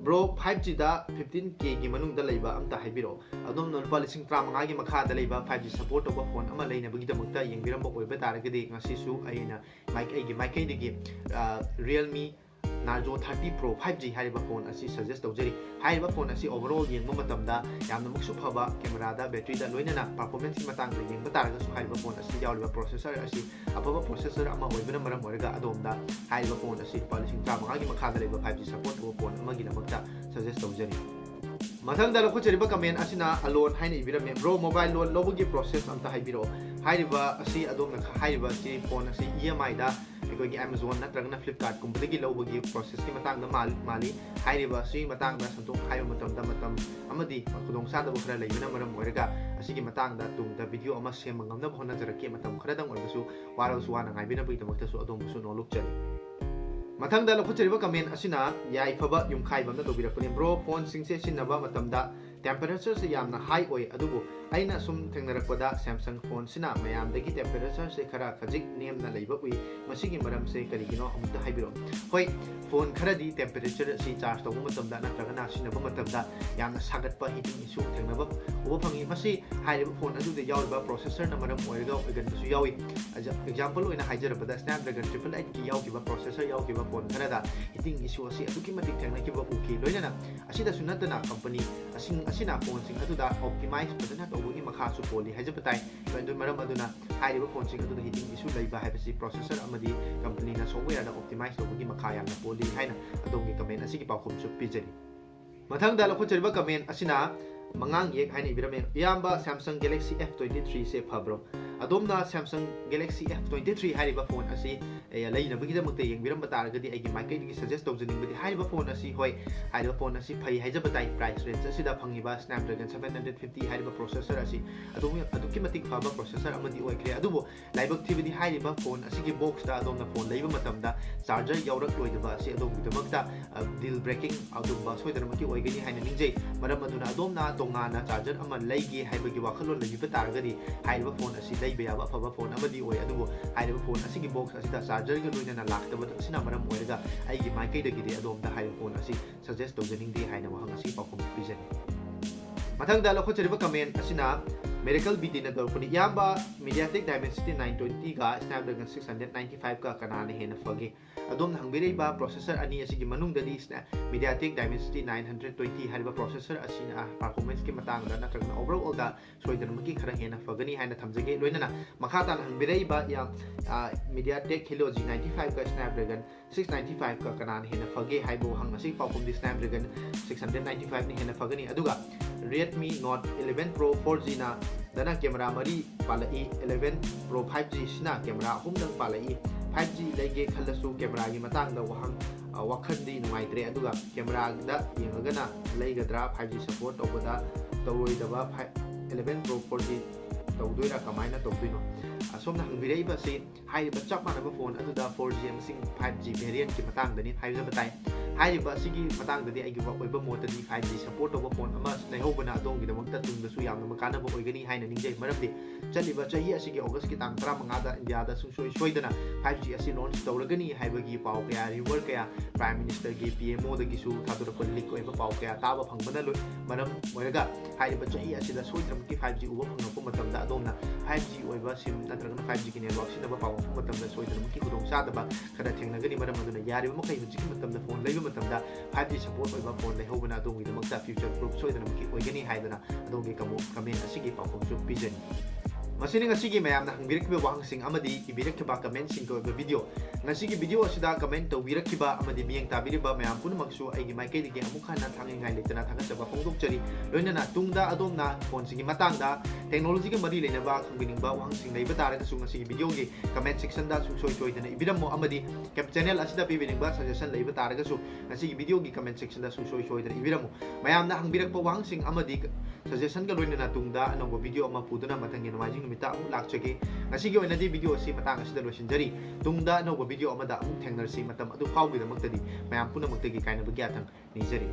Bro, five G ꯗ fifteen K ꯒꯤ ꯃꯅꯨꯡꯗ ꯂꯩꯕ ꯑꯝꯇ ꯍꯥꯏꯕꯤꯔꯛꯑꯣ꯫ ꯑꯗꯣꯝꯅ ꯂꯨꯄꯥ ꯂꯤꯁꯤꯡ ꯇꯔꯥꯃꯉꯥꯒꯤ ꯃꯈꯥꯗ ꯂꯩꯕ five G support ꯇꯧꯕ phone ꯑꯃ ꯂꯩꯅꯕꯒꯤꯗꯃꯛꯇ ꯌꯦꯡꯕꯤꯔꯝꯕ ꯑꯣꯏꯕ ꯇꯥꯔꯒꯗꯤ, ꯉꯁꯤꯁꯨ ꯑꯩꯅ ꯃꯥꯏ-, ꯑꯩꯒꯤ ꯃꯥꯏꯀꯩꯗꯒꯤ, ꯑ, Realme Narzo thirty Pro five G ꯍꯥꯏꯔꯤꯕ phone ꯑꯁꯤ suggest ꯇꯧꯖꯔꯤ꯫ ꯍꯥꯏꯔꯤꯕ phone ꯑꯁꯤ overall ꯌꯦꯡꯕ ꯃꯇꯝꯗ ꯌꯥꯝꯅꯃꯛꯁꯨ ꯐꯕ, camera ꯗ, battery ꯗ, ꯂꯣꯏꯅꯅ performance ꯀꯤ ꯃꯇꯥꯡꯗ ꯌꯦꯡꯕ ꯇꯥꯔꯒꯁꯨ, ꯍꯥꯏꯔꯤꯕ phone ꯑꯁꯤ ꯌꯥꯎꯔꯤꯕ processor ꯑꯁꯤ ꯑꯐꯕ processor ꯑꯃ ꯑꯣꯏꯕꯅ ꯃꯔꯝ ꯑꯣꯏꯔꯒ, ꯑꯗꯣꯝꯗ ꯍꯥꯏꯔꯤꯕ phone ꯑꯁꯤ ꯂꯨꯄꯥ ꯂꯤꯁꯤꯡ ꯇꯔꯥꯃꯉꯥꯒꯤ ꯃꯈꯥꯗ ꯂꯩꯕ five G support ꯇꯧꯕ phone ꯑꯃꯒꯤꯗꯃꯛꯇ suggest ꯇꯧꯖꯔꯤ꯫ ꯃꯊꯪꯗ ꯂꯧꯈꯠꯆꯔꯤꯕ comment ꯑꯁꯤꯅ ꯑꯂꯣꯟ ꯍꯥꯏꯅ ꯏꯕꯤꯔꯝꯃꯤ, "Bro, mobile loan ꯂꯧꯕꯒꯤ process ꯑꯝꯇ ꯍꯥꯏꯕꯤꯔꯛꯑꯣ꯫" ꯍꯥꯏꯔꯤꯕ ꯑꯁꯤ ꯑꯗꯣꯝꯅ ꯈ-, ꯍꯥꯏꯔꯤꯕ ꯑꯁꯤ phone ꯑꯁꯤ E M I ꯗ ꯑꯩꯈꯣꯏꯒꯤ Amazon ꯅꯠꯇ꯭ꯔꯒꯅ Flipkart ꯀꯨꯝꯕꯗꯒꯤ ꯂꯧꯕꯒꯤ process ꯀꯤ ꯃꯇꯥꯡꯗ ꯃꯥꯜ-, ꯃꯥꯜꯂꯤ꯫ ꯍꯥꯏꯔꯤꯕ ꯑꯁꯤꯒꯤ ꯃꯇꯥꯡꯗ ꯁꯟꯗꯣꯛ ꯍꯥꯏꯕ ꯃꯇꯝꯗ ꯃꯇꯝ ꯑꯃꯗꯤ ꯈꯨꯗꯣꯡꯆꯥꯗꯕ ꯈꯔ ꯂꯩꯕꯅ ꯃꯔꯝ ꯑꯣꯏꯔꯒ, ꯑꯁꯤꯒꯤ ꯃꯇꯥꯡꯗ ꯇꯨꯡꯗ video ꯑꯃ ꯁꯦꯝꯕ ꯉꯝꯅꯕ ꯍꯣꯠꯅꯖꯔꯛꯀꯦ꯫ ꯃꯇꯝ ꯈꯔꯗꯪ ꯑꯣꯏꯔꯒꯁꯨ, ꯋꯥꯔꯕꯁꯨ ꯋꯥꯅ ꯉꯥꯏꯕꯤꯅꯕꯒꯤꯗꯃꯛꯇꯁꯨ ꯑꯗꯣꯝꯕꯨꯁꯨ ꯅꯣꯂꯨꯛꯆꯔꯤ꯫ ꯃꯊꯪꯗ ꯂꯧꯈꯠꯆꯔꯤꯕ comment ꯑꯁꯤꯅ ꯌꯥꯏꯐꯕ ꯌꯨꯝꯈꯥꯏꯕꯝꯅ ꯇꯧꯕꯤꯔꯛꯄꯅꯤ, "Bro, phone ꯁꯤꯡꯁꯦ ꯁꯤꯖꯤꯟꯅꯕ ꯃꯇꯝꯗ temperature ꯁꯦ ꯌꯥꯝꯅ high ꯑꯣꯏ, ꯑꯗꯨꯕꯨ ꯑꯩꯅ ꯁꯨꯝ ꯊꯦꯡꯅꯔꯛꯄꯗ Samsung phone ꯁꯤꯅ ꯃꯌꯥꯝꯗꯒꯤ temperature ꯁꯦ ꯈꯔ ꯈꯖꯤꯛ ꯅꯦꯝꯅ ꯂꯩꯕ ꯎꯏ꯫ ꯃꯁꯤꯒꯤ ꯃꯔꯝꯁꯦ ꯀꯔꯤꯒꯤꯅꯣ ꯑꯃꯨꯛꯇ ꯍꯥꯏꯕꯤꯔꯛꯑꯣ꯫" ꯍꯣꯏ, phone ꯈꯔꯗꯤ temperature ꯑꯁꯤ charge ꯇꯧꯕ ꯃꯇꯝꯗ ꯅꯠꯇ꯭ꯔꯒꯅ ꯁꯤꯖꯤꯟꯅꯕ ꯃꯇꯝꯗ ꯌꯥꯝꯅ ꯁꯥꯒꯠꯄ, heating issue ꯊꯦꯡꯅꯕ ꯎꯕ ꯐꯪꯉꯤ꯫ ꯃꯁꯤ ꯍꯥꯏꯔꯤꯕ phone ꯑꯗꯨꯗ ꯌꯥꯎꯔꯤꯕ processor ꯅ ꯃꯔꯝ ꯑꯣꯏꯔꯒ ꯑꯣꯏꯒꯟꯕꯁꯨ ꯌꯥꯎꯏ꯫ ꯑꯦꯖ-, example ꯑꯣꯏꯅ ꯍꯥꯏꯖꯔꯕꯗ, Snapdragon triple eight ꯀꯤ ꯌꯥꯎꯈꯤꯕ processor ꯌꯥꯎꯈꯤꯕ phone ꯈꯔꯗ heating issue ꯑꯁꯤ ꯑꯗꯨꯛꯀꯤ ꯃꯇꯤꯛ ꯊꯦꯡꯅꯈꯤꯕ ꯎꯈꯤ꯫ ꯂꯣꯏꯅꯅ ꯑꯁꯤꯗꯁꯨ ꯅꯠꯇꯅ, company ꯑꯁꯤꯡ ꯑꯁꯤꯅ phone ꯁꯤꯡ ꯑꯗꯨꯗ optimize ꯐꯖꯅ ꯇꯧꯕꯒꯤ ꯃꯈꯥꯁꯨ ꯄꯣꯜꯂꯤ ꯍꯥꯏꯖꯕ ꯇꯥꯏ꯫ ꯑꯗꯨ ꯃꯔꯝ ꯑꯗꯨꯅ ꯍꯥꯏꯔꯤꯕ phone ꯁꯤꯡ ꯑꯗꯨꯗ heating issue ꯂꯩꯕ ꯍꯥꯏꯕꯁꯤ processor ꯑꯃꯗꯤ company ꯅ software ꯗ optimize ꯇꯧꯕꯒꯤ ꯃꯈꯥ ꯌꯥꯝꯅ ꯄꯣꯜꯂꯤ ꯍꯥꯏꯅ ꯑꯗꯣꯝꯒꯤ comment ꯑꯁꯤꯒꯤ ꯄꯥꯎꯈꯨꯝꯁꯨ ꯄꯤꯖꯔꯤ꯫ ꯃꯊꯪꯗ ꯂꯧꯈꯠꯆꯔꯤꯕ comment ꯑꯁꯤꯅ ꯃꯉꯥꯡ ꯌꯦꯛ ꯍꯥꯏꯅ ꯏꯕꯤꯔꯝꯃꯤ, "ꯏꯌꯥꯝꯕ, Samsung Galaxy F twenty three ꯁꯦ ꯐꯕ꯭ꯔꯣ?" ꯑꯗꯣꯝꯅ Samsung Galaxy F twenty three ꯍꯥꯏꯔꯤꯕ phone ꯑꯁꯤ, ꯑꯦ, ꯂꯩꯅꯕꯒꯤꯗꯃꯛꯇ ꯌꯦꯡꯕꯤꯔꯝꯕ ꯇꯥꯔꯒꯗꯤ, ꯑꯩꯒꯤ ꯃꯥꯏꯀꯩꯗꯒꯤ suggest ꯇꯧꯖꯅꯤꯡꯕꯗꯤ, ꯍꯥꯏꯔꯤꯕ phone ꯑꯁꯤ, ꯍꯣꯏ, ꯍꯥꯏꯔꯤꯕ phone ꯑꯁꯤ ꯐꯩ ꯍꯥꯏꯖꯕ ꯇꯥꯏ꯫ Price range ꯑꯁꯤꯗ ꯐꯪꯉꯤꯕ Snapdragon seven hundred fifty ꯍꯥꯏꯔꯤꯕ processor ꯑꯁꯤ ꯑꯗꯨꯝ, ꯑꯗꯨꯛꯀꯤ ꯃꯇꯤꯛ ꯐꯕ processor ꯑꯃꯗꯤ ꯑꯣꯏꯈ꯭ꯔꯦ꯫ ꯑꯗꯨꯕꯨ ꯂꯥꯏꯕꯛ ꯊꯤꯕꯗꯤ, ꯍꯥꯏꯔꯤꯕ phone ꯑꯁꯤꯒꯤ box ꯇ ꯑꯗꯣꯝꯅ phone ꯂꯩꯕ ꯃꯇꯝꯗ charger ꯌꯥꯎꯔꯛꯂꯣꯏꯗꯕ ꯑꯁꯤ ꯑꯗꯣꯝꯒꯤꯗꯃꯛꯇ, ꯑ, deal breaking ꯑꯗꯨꯒꯨꯝꯕ ꯁꯣꯏꯗꯅꯃꯛꯀꯤ ꯑꯣꯏꯒꯅꯤ ꯍꯥꯏꯅ ꯅꯤꯡꯖꯩ꯫ ꯃꯔꯝ ꯑꯗꯨꯅ ꯑꯗꯣꯝꯅ ꯇꯣꯉꯥꯟꯅ charger ꯑꯃ ꯂꯩꯒꯦ ꯍꯥꯏꯕꯒꯤ ꯋꯥꯈꯜꯂꯣꯟ ꯂꯩꯕꯤꯕ ꯇꯥꯔꯒꯗꯤ, ꯍꯥꯏꯔꯤꯕ phone ꯑꯁꯤ ꯂꯩꯕ ꯌꯥꯕ ꯑꯐꯕ ꯐꯣꯟ ꯑꯃꯗꯤ ꯑꯣꯏ꯫ ꯑꯗꯨꯕꯨ ꯍꯥꯏꯔꯤꯕ ꯐꯣꯟ ꯑꯁꯤꯒꯤ ꯕꯣꯛꯁ ꯑꯁꯤꯗ ꯆꯥꯔꯖꯔꯒ ꯂꯣꯏꯅꯅ ꯂꯥꯛꯇꯕ ꯑꯁꯤꯅ ꯃꯔꯝ ꯑꯣꯏꯔꯒ ꯑꯩꯒꯤ ꯃꯥꯏꯀꯩꯗꯒꯤꯗꯤ ꯑꯗꯣꯝꯗ ꯍꯥꯏꯔꯤꯕ ꯐꯣꯟ ꯑꯁꯤ ꯁꯖꯦꯁ ꯇꯧꯖꯅꯤꯡꯗꯦ ꯍꯥꯏꯅ ꯋꯥꯍꯪ ꯑꯁꯤ ꯄꯥꯎꯈꯨꯝ ꯄꯤꯖꯔꯤ꯫ ꯃꯊꯪꯗ ꯂꯧꯈꯠꯆꯔꯤꯕ ꯀꯃꯦꯟ ꯑꯁꯤꯅ ꯃꯤꯔꯦꯀꯜ ꯕꯤꯗꯤꯅ ꯇꯧꯔꯛꯄꯅꯤ꯫ "ꯏꯌꯥꯝꯕ, MediaTek Dimensity nine twenty ꯒ Snapdragon six hundred ninety five ꯒ ꯀꯅꯥꯅ ꯍꯦꯟꯅ ꯐꯒꯦ? ꯑꯗꯣꯝꯅ ꯍꯪꯕꯤꯔꯛꯏꯕ ꯄ꯭ꯔꯣꯁꯦꯁꯔ ꯑꯅꯤ ꯑꯁꯤꯒꯤ ꯃꯅꯨꯡꯗꯗꯤ ꯁꯅ-, MediaTek Dimensity nine hundred twenty ꯍꯥꯏꯔꯤꯕ ꯄ꯭ꯔꯣꯁꯦꯁꯔ ꯑꯁꯤꯅ ꯄꯔꯐꯣꯔꯃꯦꯟꯁꯀꯤ ꯃꯇꯥꯡꯗ ꯅꯠꯇ꯭ꯔꯒꯅ ꯑꯣꯚꯔꯑꯣꯜꯗ ꯁꯣꯏꯗꯅꯃꯛꯀꯤ ꯈꯔ ꯍꯦꯟꯅ ꯐꯒꯅꯤ ꯍꯥꯏꯅ ꯊꯝꯖꯒꯦ꯫ ꯂꯣꯏꯅꯅ ꯃꯈꯥ ꯇꯥꯅ ꯍꯪꯕꯤꯔꯛꯏꯕ ꯌꯥꯝ, ꯑ, MediaTek Helio G ninety five ꯒ Snapdragon six ninety five ꯒ ꯀꯅꯥꯅ ꯍꯦꯟꯅ ꯐꯒꯦ ꯍꯥꯏꯕ ꯋꯥꯍꯪ ꯑꯁꯤꯒꯤ ꯄꯥꯎꯈꯨꯝꯗꯤ Snapdragon six hundred ninety five ꯅ ꯍꯦꯟꯅ ꯐꯒꯅꯤ꯫ ꯑꯗꯨꯒ Redmi Note eleven Pro four G ꯅ ꯗꯅ ꯀꯦꯃꯦꯔꯥ ꯃꯔꯤ ꯄꯥꯜꯂꯛꯏ, eleven Pro five G ꯁꯤꯅ ꯀꯦꯃꯦꯔꯥ ꯑꯍꯨꯝꯗꯪ ꯄꯥꯜꯂꯛꯏ꯫ Five G ꯂꯩꯒꯦ ꯈꯜꯂꯁꯨ ꯀꯦꯃꯦꯔꯥꯒꯤ ꯃꯇꯥꯡꯗ ꯋꯥꯍꯪ, ꯑ, ꯋꯥꯈꯜꯗꯤ ꯅꯨꯡꯉꯥꯏꯇ꯭ꯔꯦ꯫ ꯑꯗꯨꯒ ꯀꯦꯃꯦꯔꯥꯗ ꯌꯦꯡꯉꯒꯅ ꯂꯩꯒꯗ꯭ꯔꯥ, five G support ꯇꯧꯕꯗ ꯇꯧꯔꯣꯏꯗꯕ, ꯐꯥꯏ-, eleven Pro four G ꯇꯧꯗꯣꯏꯔꯥ, ꯀꯃꯥꯏꯅ ꯇꯧꯗꯣꯏꯅꯣ? ꯑꯁꯣꯝꯅ ꯍꯪꯕꯤꯔꯛꯏꯕ ꯑꯁꯤ ꯍꯥꯏꯔꯤꯕ ꯆꯞ ꯃꯥꯟꯅꯕ ꯐꯣꯟ ꯑꯗꯨꯗ four G ꯑꯃꯁꯨꯡ five G variant ꯀꯤ ꯃꯇꯥꯡꯗꯅꯤ ꯍꯥꯏꯖꯕ ꯇꯥꯏ꯫ ꯍꯥꯏꯔꯤꯕ ꯑꯁꯤꯒꯤ ꯃꯇꯥꯡꯗꯗꯤ ꯑꯩꯒꯤ ꯑꯣꯏꯕ ꯃꯣꯠꯇꯗꯤ five G support ꯇꯧꯕ ꯐꯣꯟ ꯑꯃ ꯂꯩꯍꯧꯕꯅ ꯑꯗꯣꯝꯒꯤꯗꯃꯛꯇ ꯇꯨꯡꯗꯁꯨ ꯌꯥꯝꯅ ꯀꯥꯟꯅꯕ ꯑꯣꯏꯒꯅꯤ ꯍꯥꯏꯅ ꯅꯤꯡꯖꯩ꯫ ꯃꯔꯝꯗꯤ ꯆꯠꯂꯤꯕ ꯆꯍꯤ ꯑꯁꯤꯒꯤ August ꯀꯤ ꯇꯥꯡ ꯇꯔꯥꯃꯉꯥꯗ ꯏꯟꯗꯤꯌꯥꯗ ꯁꯨꯡꯁꯣꯏ ꯁꯣꯏꯗꯅ five G ꯑꯁꯤ launch ꯇꯧꯔꯒꯅꯤ ꯍꯥꯏꯕꯒꯤ ꯄꯥꯎ ꯀꯌꯥ, rumor ꯀꯌꯥ Prime Minister ꯒꯤ P M O ꯗꯒꯤꯁꯨ ꯊꯥꯗꯣꯔꯛꯄ leak ꯑꯣꯏꯕ ꯄꯥꯎ ꯀꯌꯥ ꯇꯥꯕ ꯐꯪꯕꯅ ꯂꯣꯏ-, ꯃꯔꯝ ꯑꯣꯏꯔꯒ ꯍꯥꯏꯔꯤꯕ ꯆꯍꯤ ꯑꯁꯤꯗ ꯁꯣꯏꯗꯅꯃꯛꯀꯤ five G ꯎꯕ ꯐꯪꯂꯛꯄ ꯃꯇꯝꯗ ꯑꯗꯣꯝꯅ five G ꯑꯣꯏꯕ SIM ꯅꯠꯇ꯭ꯔꯒꯅ five G ꯒꯤ network ꯁꯤꯖꯤꯟꯅꯕ ꯄꯥꯝꯂꯛꯄ ꯃꯇꯝꯗ ꯁꯣꯏꯗꯅꯃꯛꯀꯤ ꯈꯨꯗꯣꯡꯆꯥꯗꯕ ꯈꯔ ꯊꯦꯡꯅꯒꯅꯤ꯫ ꯃꯔꯝ ꯑꯗꯨꯅ ꯌꯥꯔꯤꯕ ꯃꯈꯩ ꯍꯧꯖꯤꯛꯀꯤ ꯃꯇꯝꯗ ꯐꯣꯟ ꯂꯩꯕ ꯃꯇꯝꯗ five G support ꯑꯣꯏꯕ ꯐꯣꯟ ꯂꯩꯍꯧꯕꯅ ꯑꯗꯣꯝꯒꯤꯗꯃꯛꯇ future proof ꯁꯣꯏꯗꯅꯃꯛꯀꯤ ꯑꯣꯏꯒꯅꯤ ꯍꯥꯏꯗꯨꯅ ꯑꯗꯣꯝꯒꯤ ꯀꯃꯣ-, ꯀꯃꯦꯟ ꯑꯁꯤꯒꯤ ꯄꯥꯎꯈꯨꯝꯁꯨ ꯄꯤꯖꯔꯤ꯫ ꯃꯁꯤꯅ ꯉꯁꯤꯒꯤ ꯃꯌꯥꯝꯅ ꯍꯪꯕꯤꯔꯛꯈꯤꯕ ꯋꯥꯍꯪꯁꯤꯡ ꯑꯃꯗꯤ ꯏꯕꯤꯔꯛꯈꯤꯕ ꯀꯃꯦꯟꯁꯤꯡꯒꯤ ꯑꯣꯏꯕ ꯚꯤꯗꯤꯑꯣ꯫ ꯉꯁꯤꯒꯤ ꯚꯤꯗꯤꯑꯣ ꯑꯁꯤꯗ ꯀꯃꯦꯟ ꯇꯧꯕꯤꯔꯛꯈꯤꯕ ꯑꯃꯗꯤ ꯃꯤꯠꯌꯦꯡ ꯇꯥꯕꯤꯔꯤꯕ ꯃꯌꯥꯝ ꯄꯨꯝꯅꯃꯛꯁꯨ ꯑꯩꯒꯤ ꯃꯥꯏꯀꯩꯗꯒꯤ ꯑꯃꯨꯛ ꯍꯟꯅ ꯊꯥꯡꯉꯩ ꯂꯩꯇꯅ ꯊꯥꯒꯠꯆꯕ ꯐꯣꯡꯗꯣꯛꯆꯔꯤ꯫ ꯂꯣꯏꯅꯅ ꯇꯨꯡꯗ ꯑꯗꯣꯝꯅ ꯐꯣꯟꯁꯤꯡꯒꯤ ꯃꯇꯥꯡꯗ, ꯇꯦꯛꯅꯣꯂꯣꯖꯤꯒ ꯃꯔꯤ ꯂꯩꯅꯕ ꯈꯪꯕꯤꯅꯤꯡꯕ ꯋꯥꯍꯪꯁꯤꯡ ꯂꯩꯕ ꯇꯥꯔꯒꯁꯨ ꯉꯁꯤꯒꯤ ꯚꯤꯗꯤꯑꯣꯒꯤ ꯀꯃꯦꯟ ꯁꯦꯛꯁꯟꯗ ꯁꯨꯡꯁꯣꯏ ꯁꯣꯏꯗꯅ ꯏꯕꯤꯔꯝꯃꯨ, ꯑꯃꯗꯤ ꯀꯦꯞ-, ꯆꯦꯅꯦꯜ ꯑꯁꯤꯗ ꯄꯤꯕꯤꯅꯤꯡꯕ ꯁꯖꯦꯁꯟ ꯂꯩꯕ ꯇꯥꯔꯒꯁꯨ ꯉꯁꯤꯒꯤ ꯚꯤꯗꯤꯑꯣꯒꯤ ꯀꯃꯦꯟ ꯁꯦꯛꯁꯟꯗ ꯁꯨꯡꯁꯣꯏ ꯁꯣꯏꯗꯅ ꯏꯕꯤꯔꯝꯃꯨ꯫ ꯃꯌꯥꯝꯅ ꯍꯪꯕꯤꯔꯛꯄ ꯋꯥꯍꯪꯁꯤꯡ ꯑꯃꯗꯤ ꯁꯖꯦꯁꯟꯒ ꯂꯣꯏꯅꯅ ꯇꯨꯡꯗ ꯑꯅꯧꯕ ꯚꯤꯗꯤꯑꯣ ꯑꯃ ꯄꯨꯗꯨꯅ ꯃꯊꯪꯒꯤ ꯅꯣꯡꯃꯥꯏꯖꯤꯡ ꯅꯨꯃꯤꯠꯇ ꯑꯃꯨꯛ ꯂꯥꯛꯆꯒꯦ꯫ ꯉꯁꯤꯒꯤ ꯑꯣꯏꯅꯗꯤ ꯚꯤꯗꯤꯑꯣ ꯑꯁꯤ ꯃꯇꯥꯡ ꯑꯁꯤꯗ ꯂꯣꯏꯁꯤꯟꯖꯔꯤ꯫ ꯇꯨꯡꯗ ꯑꯅꯧꯕ ꯚꯤꯗꯤꯑꯣ ꯑꯃꯗ ꯑꯃꯨꯛ ꯊꯦꯡꯅꯔꯁꯤ꯫ ꯃꯇꯝ ꯑꯗꯨ ꯐꯥꯎꯕꯒꯤꯗꯃꯛꯇꯗꯤ ꯃꯌꯥꯝ ꯄꯨꯝꯅꯃꯛꯇꯒꯤ ꯀꯥꯏꯅꯕꯒꯤ ꯌꯥꯊꯪ ꯅꯤꯖꯔꯤ꯫